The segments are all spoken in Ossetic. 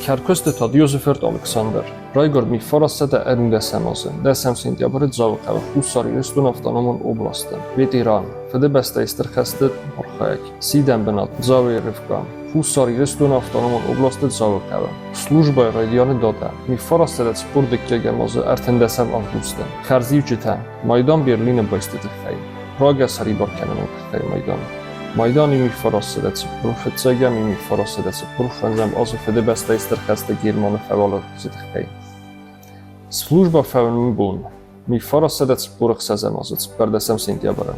Кӕркуысты Тадиозы фырт Алыксандр. Райгуырд 1911 азы, дӕсӕм сентябры Дзауыхъӕуы, Хуссар Ирыстоны автономон областы. Ветеран, Фыдыбӕстӕйы Стыр хӕсты архайӕг. Сидӕн бынат Дзауы РФК, Хуссар Ирыстоны автономон областы Дзауыхъӕуы. Службӕйы райдианы датӕ 1942 азы 13 августы. Хӕрзиуджытӕ Майдан Берлины байсты тыххӕй, Прагӕ сӕрибар кӕныны тыххӕй майдан. Майдан 1945 1945 азы Фыдыбӕстӕйы Стыр хӕсты Германы фӕуӕлахизы тыххӕй. Службӕ фӕуыны бон 1946 азы 14 сентябры.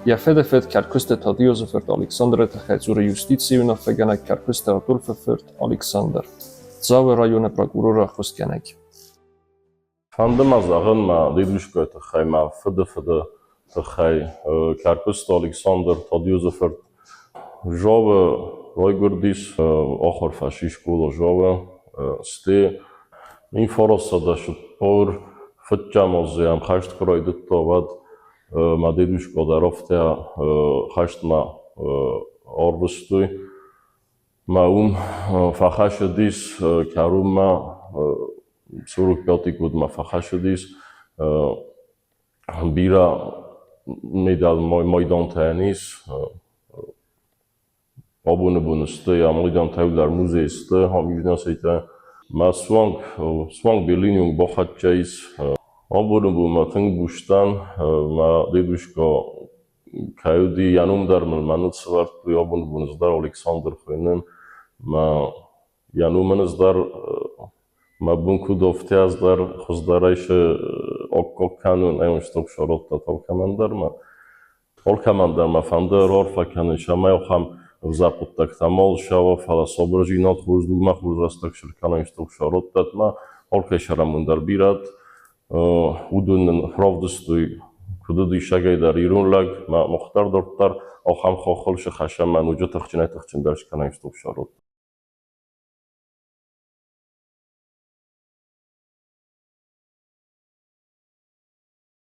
Йӕ фыды фыд Кӕркуысты Тадиозы фырт Александры тыххӕй дзуры юстицийы уынаффӕгӕнӕг Кӕркуысты Адольфы фырт Александр, Дзауы районы прокуроры ӕххуысгӕнӕг. Фӕнды мӕ зӕгъын мӕ дедушкӕйы тыххӕй, мӕ фыды фыды тыххӕй. Кӕркуысты Александр Тадиозы фырт Жовы райгуырдис, ахуыр фӕци скъола Жовы. Сте 1945 азы йӕм хӕст куы райдыдта, уӕд мӕ дедушка дӕр афтӕ хӕстмӕ арвыстой. Мӕ уым фӕхӕссыдис кӕронмӕ, 45 кодмӕ фӕхӕссыдис. Бирӕ медаль майдантӕ ис. Абоны бон сты, йӕ майдантӕ дӕр музейы сты, ам Мӕ суанг, суанг Берлины онг бахӕццӕ ис. Абоны бон мӕ тынг буз дӕн, мӕ дедушка кӕй уыди, йӕ ном дӕр мын мӕныл сӕвӕрдтой, абоны бон ӕз дӕр Александр хуыйнын. Мӕ йӕ номӕн ӕз дӕр мӕ бон куыд афтӕ ӕз дӕр хуыздӕрӕй сы аккаг кӕнон, ӕй стыр сарӕзта алкӕмӕн дӕр мӕ. Алкӕмӕн дӕр мӕ фӕнды раарфӕ кӕнын, цӕмӕй ахӕм ӕвзӕр хъуыддӕгтӕ ма ссӕуа, фӕлӕ сабырдзинад хорз дугмӕ хорз рӕстӕг сӕркӕнӕн стыр сарӕзтадмӕ алкӕй сӕрӕмон дӕр бирӕт. Уыдон нын равдыстой, куыд уыд дӕр ирон лӕг, мӕ мухтар дарддӕр ахӕм хохыл сыхӕсӕн мӕ ноджы тыхджынӕй-тыхджындӕр скӕнӕн стыр сарӕзтад.